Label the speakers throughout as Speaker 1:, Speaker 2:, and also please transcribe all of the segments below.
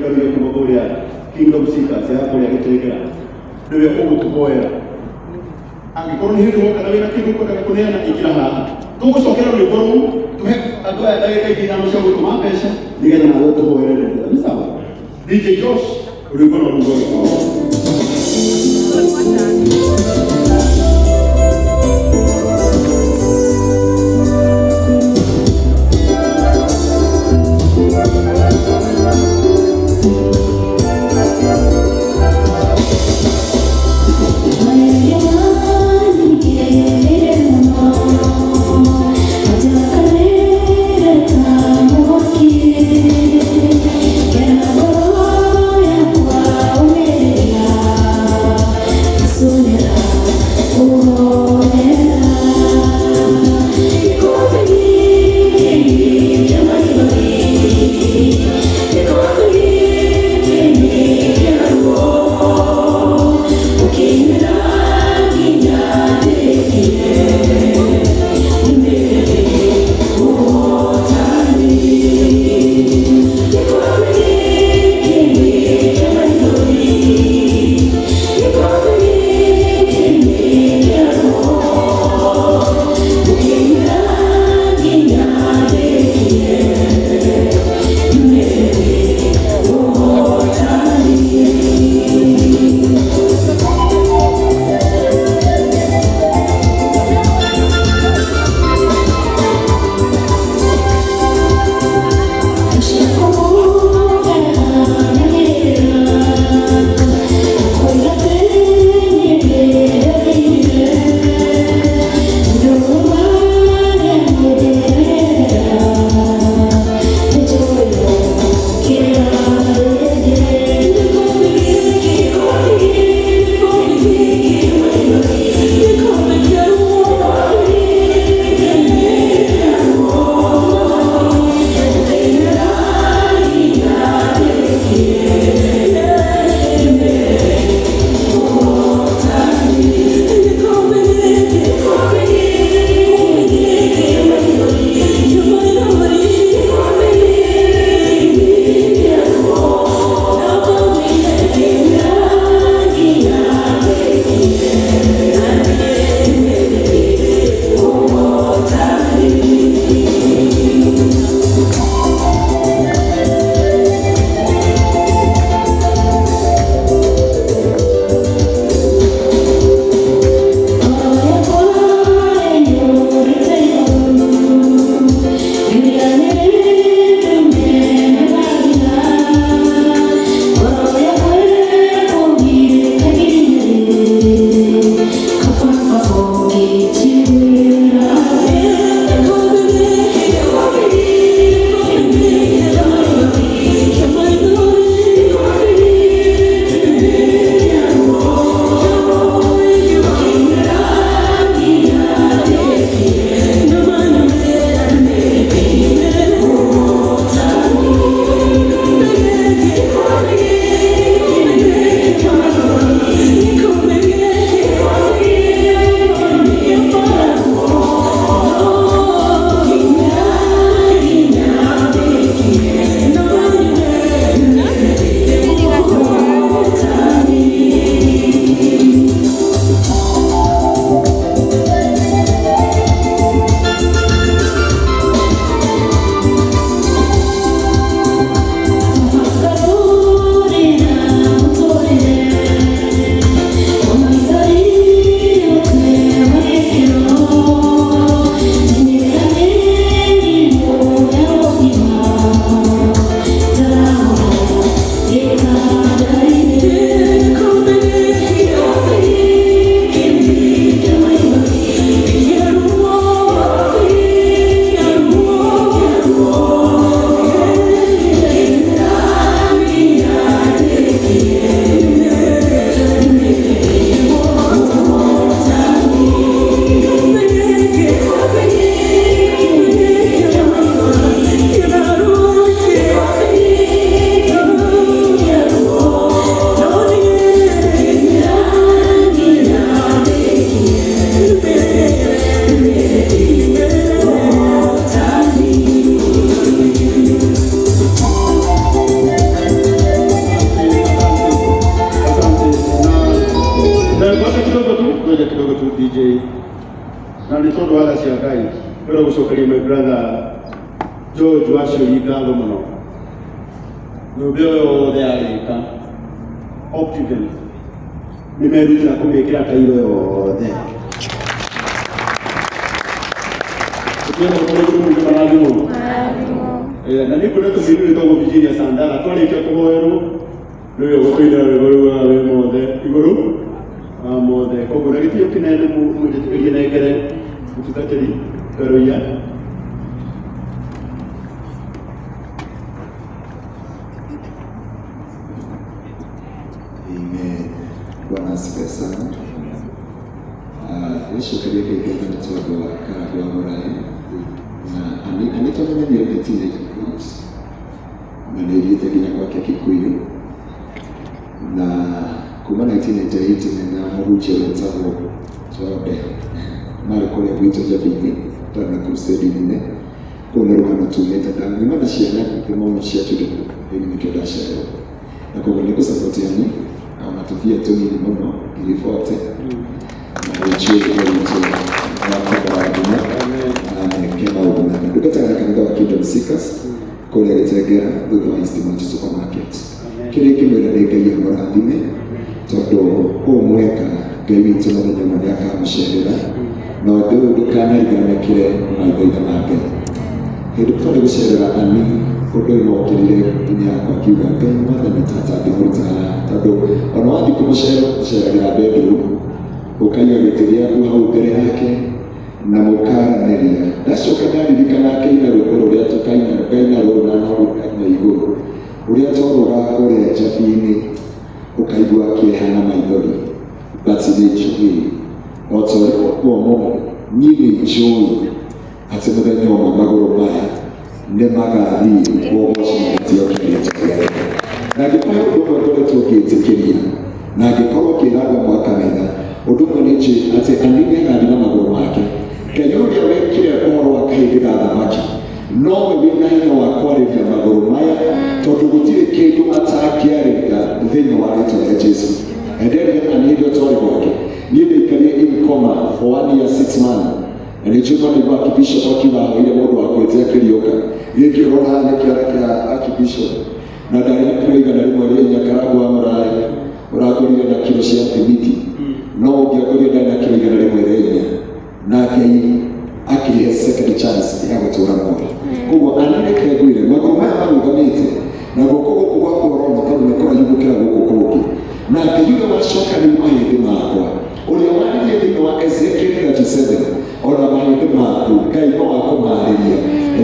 Speaker 1: Karugia kuma kũrĩa Kingdom Seekers ya kũrĩa Gĩtengera nĩwe ũgũtũhoera. Angĩkorwo nĩ hĩndĩ woka na wĩna kĩndũ ũkwendaga kũneana, ĩkĩra haha. Tũgũcokera rwĩmbo rũu tũhe andũ aya ndagĩka ingĩ 5 cia gũtũma mbeca nĩgetha nawe ũtũhoere rĩngĩ. Nĩ sawa? DJ Josh, rwĩmbo no rũgoe.
Speaker 2: Soon.
Speaker 1: Kwenda gũcokeria my brother George Waciũri ngatho mũno. Nyũmba ĩyo yothe yarĩka Optiven nĩ merutĩra kũmĩkĩra tairo yothe. Na nĩ kuona tũmĩirũ ĩtagwo Virginia Sandara twarĩkia kũhoerwo nĩwe ũgũtũinĩra rwĩmbo rũu rwa wĩ mothe igũrũ wa mothe. Koguo na gĩtĩo kĩnene mũnjĩtĩkĩrie nengere mũtungatĩri Karoia.
Speaker 2: Amen. Bwana asifiwe sana. Nicokerie Ngai ngatho nĩ tondũ wa Karangũ wa Mũraya na anĩtwamenyanire 1998 na nĩ thiĩte nginya gwake Kikuyu na kuma 1998 nĩ na mũhunjia wetagwo Jonde marĩ kũrĩa gwitũ Njabi-inĩ twarĩ na crusade nene kũu nĩ rũgano tumĩte ndanyuma na ciana nyingĩ mũno cia tũndũ rĩu nĩkĩo ndaciarwo na koguo nĩ ngũsupport yani ona tũbia tũnini mũno ngiri 40 na nĩnjũĩ Ngai witũ nĩakũmũrathima na eke maũndũ mega. Ndungataga na kanitha wa Kingdom Seekers kũrĩa Gĩtengera thutha wa Eastmont Supermarket. Kĩrĩa ingĩmwĩra nĩ Ngai amũrathime tondũ ũũ mweka Ngai witũ mũthenya ũmwe nĩakamũcerera na ũndũ ũyũ ndũkanariganĩkĩre maitho-inĩ ma Ngai. Hĩndĩ twarĩ gũcerera ani ũndũ ũyũ no wokĩrire nginya yakwa akiuga Ngai mwathani tata ngĩmũruta haha tondũ ona wathiĩ kũmũcera ũceragĩra bedroom ũkaiga gĩtĩ gĩaku hau mbere yake na mũkaranĩria. Ndacoka ndaririkana akĩina rwĩmbo rũrĩa tũkaina ngaina rũrũ na no rũkaina igũrũ ũrĩa twarũgaga kũrĩa Njabi-inĩ ũkaigua kĩeha na maithori but nĩ njũĩ o ta ũrĩa ũguo mũno niĩ nĩ njũĩ atĩ mũthenya ũmwe magũrũ maya nĩ magathiĩ kũgocwo gĩtĩo kĩa rĩĩtwa rĩa Ngai. Na angĩkorwo he ũndũ ũmwe ngoretwo ngĩĩtĩkĩria na angĩkorwo ngĩra andũ amwe a kanitha ũndũ ũmwe nĩ njũĩ atĩ ani nĩ agathiĩ na magũrũ make. Ngai ũrĩa wekire ũhoro wa kahĩndĩ ga thamaki nowe wĩna hinya wa kwarĩria magũrũ maya tondũ gũtirĩ kĩndũ atangĩarĩria thĩinĩ wa rĩĩtwa rĩa Jesu. Enderire ani hĩndĩ ĩyo twarĩ gwake niĩ ndaikarire in coma for 1 year 6 months na nĩ njũĩ nĩguo Archbishop akiuga ahoire mũndũ wakuĩte akĩriũka. Gĩkĩ ũrona haha nĩ kĩara kĩa Archbishop na ndarĩ na kiro 104 Karangũ wa Mũraya ũrangorire na kiro cia thimiti no ũngĩangorire ndarĩ na kiro 104 na Ngai akĩhe second chance ya gũtũra muoyo. Koguo ani reke ngwĩre magũrũ maya marũgamĩte na guoko gũkũ gwakwa ũrona tondũ nĩ kũraihu gũkĩra gũkũ kũngĩ na Ngai ũrĩa wacoka rĩu mahĩndĩ makwa ũrĩa waririe thĩinĩ wa Ezekiel 37 ona mahĩndĩ maku Ngai no akũmarĩria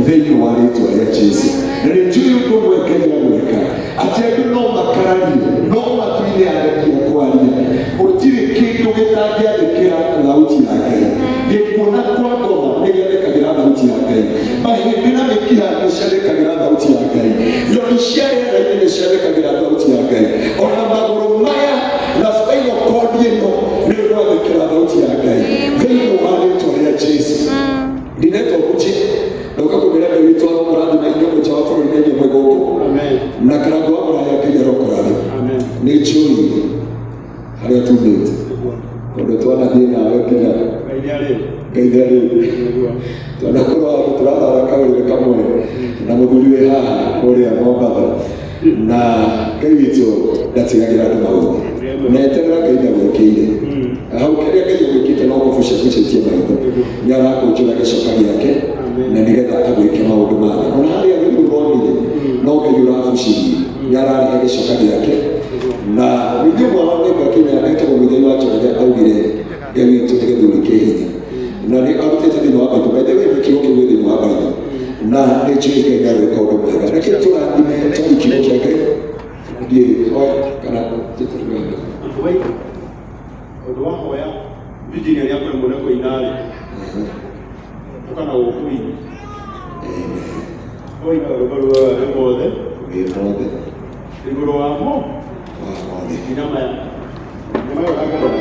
Speaker 2: thĩinĩ wa rĩĩtwa rĩa Jesu. Na nĩ njũĩ ũndũ ũmwe Ngai agwĩka atĩ andũ no makararie no matuire arekia kwaria gũtirĩ kĩndũ gĩtangĩathĩkĩra thauti ya Ngai. Gĩkuona kwa ngoma nĩ gĩathĩkagĩra thauti ya Ngai, mahĩndĩ na mĩkiha nĩ ciathĩkagĩra thauti ya Ngai, nyoni cia rĩera-inĩ nĩ ciathĩkagĩra thauti ya Ngai, ona magũrũ maya na spinal cord ĩno nĩ ĩgwathĩkĩra thauti ya Ngai thĩinĩ wa rĩĩtwa rĩa Jesu. Ndinetwo Gucci na ũkakũmĩra Ngai witũ aromũrathima inyuĩ mũnja wa bũrũri na inyuĩ mwĩ gũkũ na Karangũ wa Mũraya Ngai arokũrathima. Nĩ njũĩ harĩa tumĩte tondũ twanathiĩ nawe nginya Ngai nĩ arĩ twanakorwo handũ tũrarara kawĩra kamwe na mũthuri wĩ haha kũrĩa Mombatha na Ngai witũ ndatigagĩra andũ maũthĩ na eterera Ngai ndagwĩkĩire hau kĩrĩa Ngai agwĩkĩte no kũbucabucĩtie maitho nĩ arakũnjũra gĩcoka gĩake na nĩgetha agwĩke maũndũ mothe ona harĩa rĩu ũronire no Ngai ũrabucirie nĩ ararĩha gĩcoka gĩake na ningĩ ũmwe wa Ngai Kenya etagwo Mũigai wa Njoroge augire Ngai witũ nĩ gĩthuri kĩ hinya na nĩ arutĩte thĩinĩ wa Baibũ. By the way nĩ kiugo kĩu gĩ thĩinĩ wa Baibũ na nĩ njũĩ Ngai nĩ arwĩka ũndũ mwega. Reke tũrathime tondũ kiugo kĩa Ngai ndiĩ hoya kana njĩtĩrĩre.
Speaker 1: Ũndũ wa hoya Virginia nĩ akũremwo nĩ kũina rĩ ũka na gũkũ inĩ ũina rwĩmbo rwa wĩ mothe
Speaker 2: Wĩ mothe
Speaker 1: igũrũ wa mo
Speaker 2: wa mothe
Speaker 1: nginya maya nĩ maya ũrakũrora.